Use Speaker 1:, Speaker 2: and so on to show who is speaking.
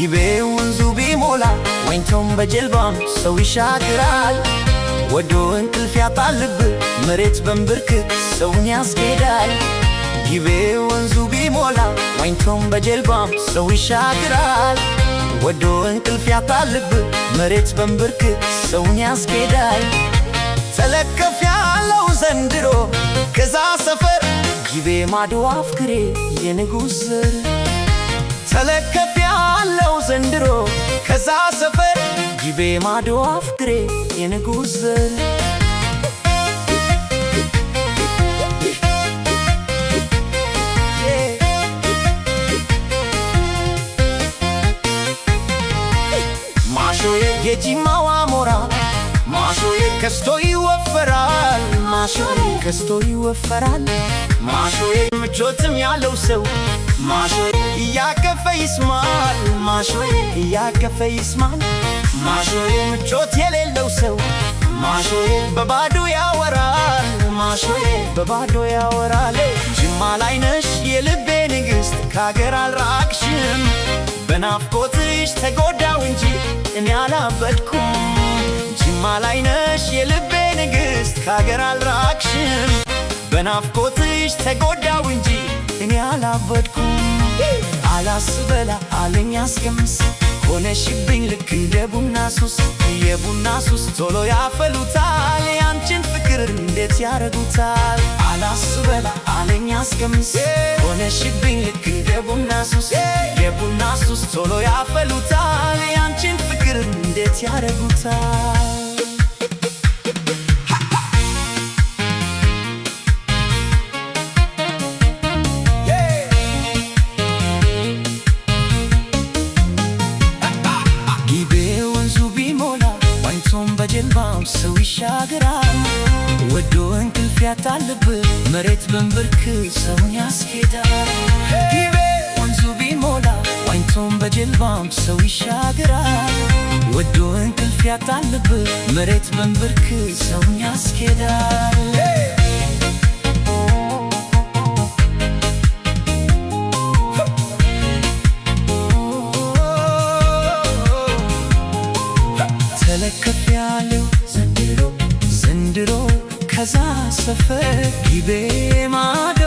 Speaker 1: ጊቤ ወንዙ ቢሞላ ዋኝቶም በጀልባም ሰው ይሻግራል። ወዶ እንቅልፍ ያጣል ልብ፣ መሬት በንብርክ ሰውን ያስኬዳል። ጊቤ ወንዙ ቢሞላ ዋኝቶም በጀልባም ሰው ይሻግራል። ወዶ እንቅልፍ ያጣል ልብ፣ መሬት በንብርክ ሰውን ያስኬዳል። ተለከፍ ያለው ዘንድሮ ከዛ ሰፈር፣ ጊቤ ማዶ አፍክሬ የንጉሥ ዘር። ተለከፍ ያለው ዘንድሮ ከዛ ሰፈር፣ ጊቤ ማዶ አፍክሬ የንጉሥ ዘር። ማሾዬ የጂማዋ ሞራ፣ ማሾዬ ከስቶ ይወፈራል፣ ማሾዬ ከስቶ ይወፈራል። ማሾዬ ምቾትም ያለው ሰው፣ ማሾዬ እያቀፈ ይስማል፣ ማሾዬ እያቀፈ ይስማል። ማሾዬ ምቾት የሌለው ሰው፣ ማሾዬ በባዶ ያወራል፣ ማሾዬ በባዶ ያወራል። ጅማ ላይ ነሽ የልቤ ንግሥት፣ ከአገር አልራቅሽም። በናፍቆትሽ ተጎዳው እንጂ እኔ አላበድኩም። ጅማ ላይ ነሽ የልቤ ንግሥት፣ ከአገር አልራቅሽም። በናፍቆትሽ ተጎዳው እንጂ እኔ አላበድኩም። አላስበላ አለኝ አስቀምስ፣ ሆነሽብኝ ልክ እንደ ቡና ሱስ። የቡና ሱስ ቶሎ ያፈሉታል፣ ያንቺን ፍቅር እንዴት ያረጉታል? አላስበላ አለኝ አስቀምስ፣ ሆነሽብኝ ልክ እንደ ቡና ሱስ። የቡና ሱስ ቶሎ ያፈሉታል፣ ያንቺን ፍቅር እንዴት ያረጉታል? ጊቤ ወንዙ ቢሞላ ዋኝቶም በጀልባም ሰው ይሻገራል። ወዶ እንቅልፍ ያጣልብ፣ መሬት በንብርክ ሰውን ያስኬዳል። ጊቤ ወንዙ ቢሞላ ዋኝቶም በጀልባም ሰው ይሻገራል። ወዶ እንቅልፍ ያጣልብ፣ መሬት በንብርክ ሰውን ያስኬዳል። ተለከፍ ያለው ዘንድሮ ዘንድሮ ከዛ ሰፈር፣ ጊቤ ማዶ።